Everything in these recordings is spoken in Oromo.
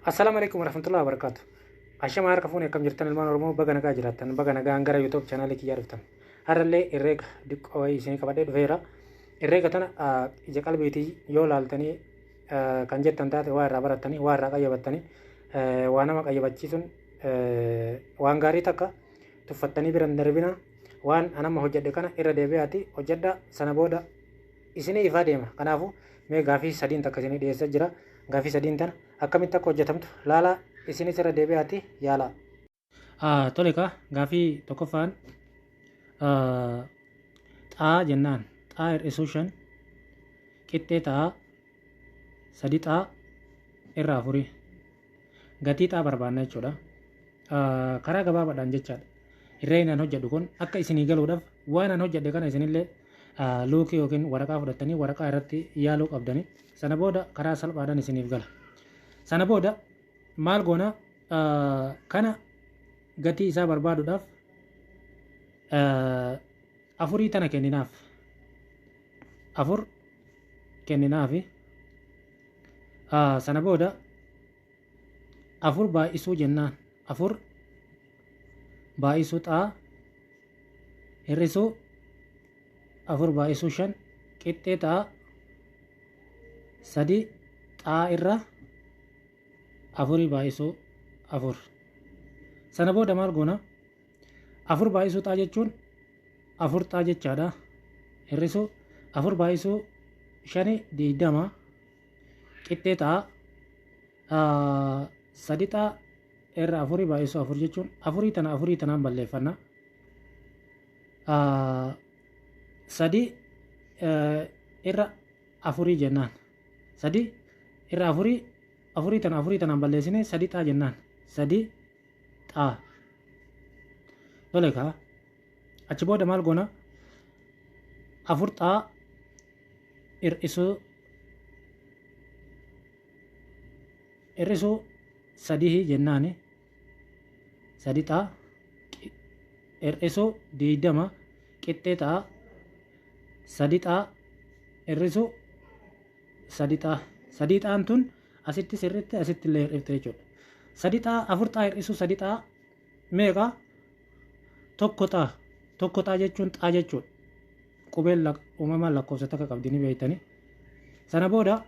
Assalaamu alaikum warahmatullahi wabarakatuh. Ashama harka fuune, akkam jirtan ilmaan Oromoo? Baga nagaa jiraattan, baga nagaan gara YouTube chaanaalii kiyyaa dhuftan. Har'allee herreega diqqoo wayii isinii qabadhee dhufeera. Herreega tana ija qalbiitii yoo laaltanii kan jettan taate, waa irraa barattanii, waa irraa qayyabattanii, waa nama qayyabachiisuun waan gaarii takka tuffattanii bira hin darbina. Waan anamma hojjedhe kana irra deebi'aati hojjedha, sana booda isinii ifaa deema. Kanaafuu mee gaafii sadiin takka isinii dhiyeessaa jira. Gaafii sadiin tana akkamitti akka hojjetamtu laalaa, isinis irra deebi'aati yaalaa. Tole kaa, gaafii tokkoffaan xaa jennaan, xaa hir'isuu shan qixxee ta'a sadi xaa irra afurii. Gatii xaa barbaanna jechuudha. Karaa gabaabaadhaan jechaadha. Herreegni an hojjedhu kun akka isinii galuudhaaf, waan an hojjedhe kana isinillee luukii yookiin waraqaa fudhattanii waraqaa irratti yaaluu qabdani. Sana booda karaa salphaadhaan isiniif gala. Sana booda maal goona? Kana gatii isaa barbaaduudhaaf afurii tana kenninaaf. Afur kenninaafi. Sana booda afur baay'isuu jennaan, afur baay'isuu xaa hir'isuu afur baay'isuu shan qixxee ta'a sadi xaa irra afurii baay'isuu afur. Sana booda maal goona? Afur baay'isuu xaa jechuun afur xaa jechaadha. Hir'isuu afur baay'isuu shani 20 qixxee ta'a sadi xaa irra afurii baay'isuu afur jechuun afurii tana afurii tanaan balleeffanna. Sadi irra afurii jennaan. Sadi irra afurii, afurii tana afurii tanaan balleessine, sadi xaa jennaan. Sadi xaa. Tole kaa. Achi booda maal goona? Afur xaa hir'isuu sadii jennaani, sadi xaa hir'isuu 20 qixxee ta'a sadi xaa hir'isuu sadi xaa. Sadii xaan tun asitti sirritti, asitti illee hir'ifte jechuudha. Sadi xaa, afur xaa hir'isuu sadi xaa meeqa? Tokko xaa. Tokko xaa jechuun xaa jechuudha. Qubeen uumamaan lakkoofsa takka qabdi, ni beektani. Sana booda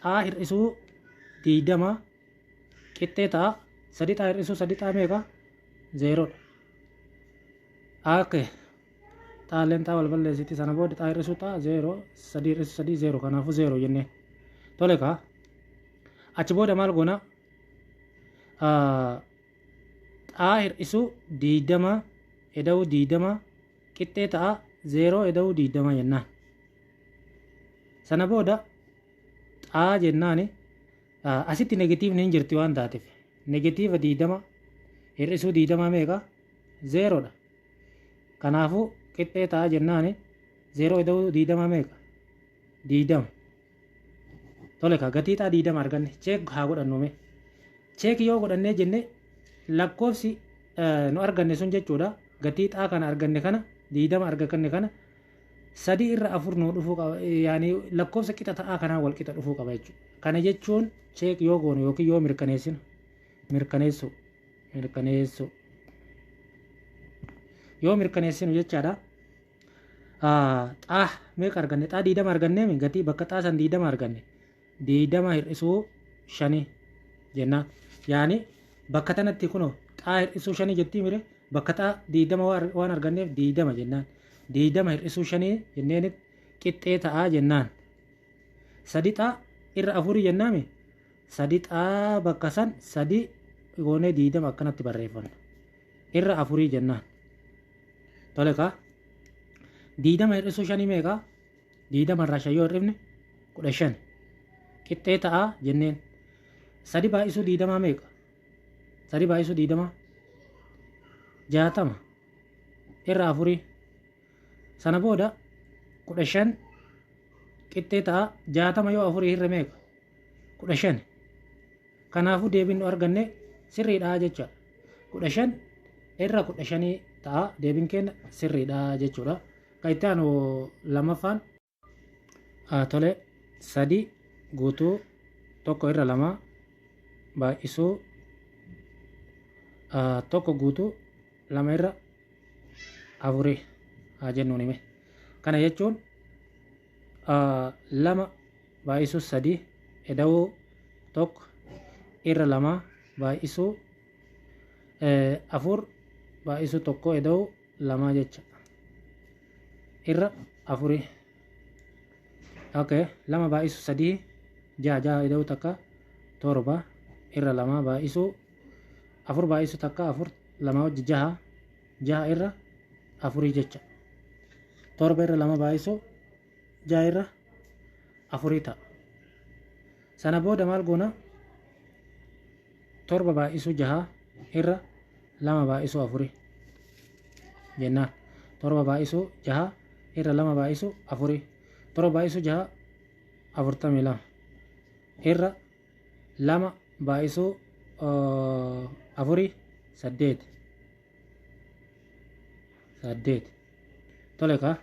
xaa hir'isuu 20 qixxee ta'a sadi xaa hir'isuu sadi xaa meeqa? Zeeroodha. Akka xaaleen xaa wal balleessiti. Sana booda xaa hir'isuu xaa zeeroo, sadii hir'isuu sadii zeeroo, kanaafuu zeeroo jenneen. Tole kaa, achi booda maal goona? Xaa hir'isuu 20 eda'uu 20 qixxee ta'a zeeroo eda'uu 20 jennaan. Sana booda xaa jennaani, asitti negatiivni hin jirti waan taateef, negatiiva 20 hir'isuu 20 meeqa? Zeeroodha. Kanaafuu qixxee ta'a jennaani, zeeroo eda'uu 20 meeqa? 20. Tole kaa, gatii xaa 20 arganne, check haa godhannu mee. Check yoo godhannee jenne, lakkoofsi nu arganne sun jechuudha, gatii xaa kana arganne kana, 20 arganne kana, sadii irra afur nuu dhufuu qaba, yaani lakkoofsa qixa ta'aa kanaan wal qixa dhufuu qaba jechuudha. Kana jechuun check yoo goonu yookiin yoo mirkaneessinu, mirkaneessu yoo mirkaneessinu jechaadha. Xaa meeqa arganne? Xaa 20 arganneemi, gatii bakka xaa san 20 arganne. 20 hir'isuu shanii jennaan. Yaani bakka tanatti kunoo xaa hir'isuu shanii jettii mire, bakka xaa 20 waan arganneef 20 jennaan. 20 hir'isuu shanii jenneen qixxee ta'aa jennaan. Sadi xaa irra afurii jennaami, sadi xaa bakka san sadi goonee 20 akkanatti barreeffanna. Irra afurii jennaan. Tole kaa. 20 hir'isuu shanii meeqa? 20 irraa shan yoo hir'ifne 15. Qixxee ta'aa jenneen. Sadi baay'isuu 20 meeqa? Sadi baay'isuu 20 60 irra afurii. Sana booda 15 qixxee ta'a 60 yoo afurii hirre meeqa? 15. Kanaafuu deebiin nu arganne sirriidha jechuudha. 15 irra 15 ta'a, deebiin keenya sirriidha jechuudha. Kan itti aanu lammaffaan. Tole, sadi guutuu tokko irra lama baay'isuu 1 guutuu 2 irra 4 haa jennuun hime. Kana jechuun 2 baay'isuu 3 eda'uu 1 irra 2 baay'isuu 4 baay'isuu 1 eda'uu 2 jecha irra 4. Okay, 2 baay'isuu 3 6 6 eda'uu takka 7 irra 2 baay'isuu 4 baay'isuu takka 4 2 wajji 6 6 irra 4 jecha. 7 irra 2 baay'isuu 6 irra 4 ta'a. Sana booda maal goona? 7 baay'isuu 6 irra 2 baay'isuu 4 jennaan. 7 baay'isuu 6 irra 2 baay'isuu 4. 7 baay'isuu 6 42 irra 2 baay'isuu 4 8 8. Tole kaa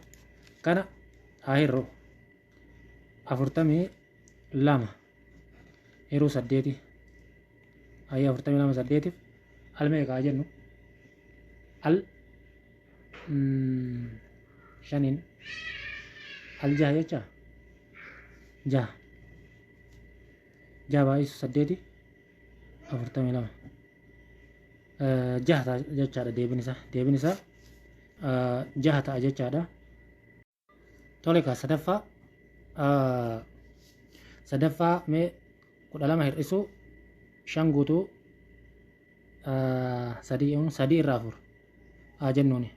kana haa hirru. 42 hiruu 8. Ayyee 42 8 al meeqa haa jennu? Al 5 al 6 jecha 6 6 baay'isu 8 42 6 ta'a jechaadha. Deebiin isaa deebiin isaa 6 ta'a jechaadha. Tole kaa sadaffaa mee 12 hir'isuu 5 guutuu 3 3 irra 4 haa jennuuni.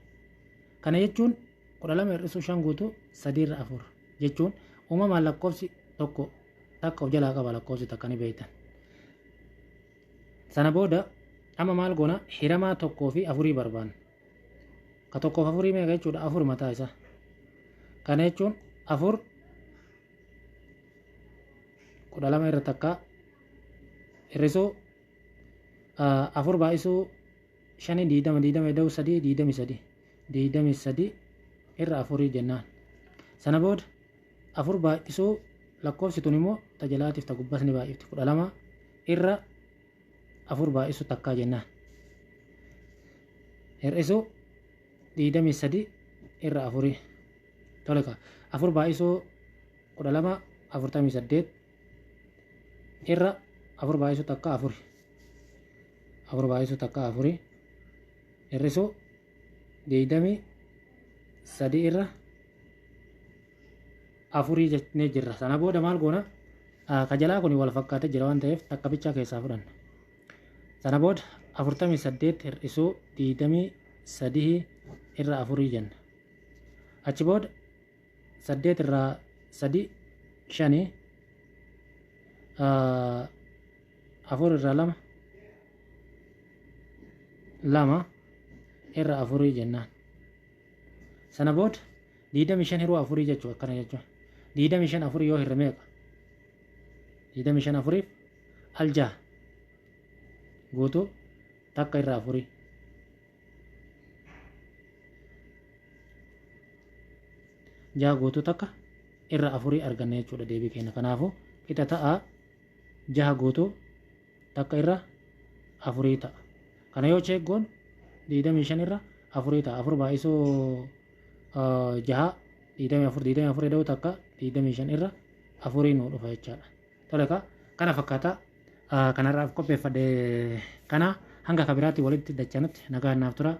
Kana jechuun 12 hir'isuu 5 guutuu 3 irra 4 jechuun uumamaan lakkoofsi tokko takka of jalaa qaba, lakkoofsi takka ni beektan. Sana booda amma maal goona? Hiramaa 1 fi 4 barbaanna. Ka 1 fi 4 meeqa jechuudha? 4 mataa isaa. Kana jechuun 4 12 irra takka hir'isuu 4 baay'isuu 5 20 20 ida'uu 3 23 23 irra 4 jennaan. Sana booda 4 baay'isuu lakkoofsi tun immoo tajalaatiif ta gubbas ni baay'ifti, 12 irra 4 baay'isuu takkaa jennaan. Hir'isuu 23 irra 4. Tole kaa 4 baay'isuu 12 48 irra 4 baay'isuu takka 4 4 baay'isuu takka 4 hir'isuu 23 irra 4 jennee jirra. Sana booda maal goona? Ka jalaa kun wal fakkaatee jira waan ta'eef takka bichaa keessaa fudhanna. Sana booda 48 hir'isuu 23 irra 4 jenna. Achi booda 8 irraa 3 5 4 irraa 2 2 irra 4 jennaan. Sana booda 25 hiruu 4 jechuudha, akkana jechuudha. 25 4 yoo hirre meeqa? 25 4 al 6 guutuu takka irra 4. Jaha guutuu takka irra 4 arganna jechuudha deebii keenya. Kanaafuu qixa ta'a 6 guutuu takka irra 4 ta'a. Kana yoo cheeggoon 25 irra 4 ta'a. 4 baay'isuu 6 24 24 ida'uu takka 25 irra 4 nuu dhufa jechaadha. Tole kaa kana fakkaata kanarraaf qopheeffadhe kana hanga kabiraatti walitti dachanutti nagaan naaf tura.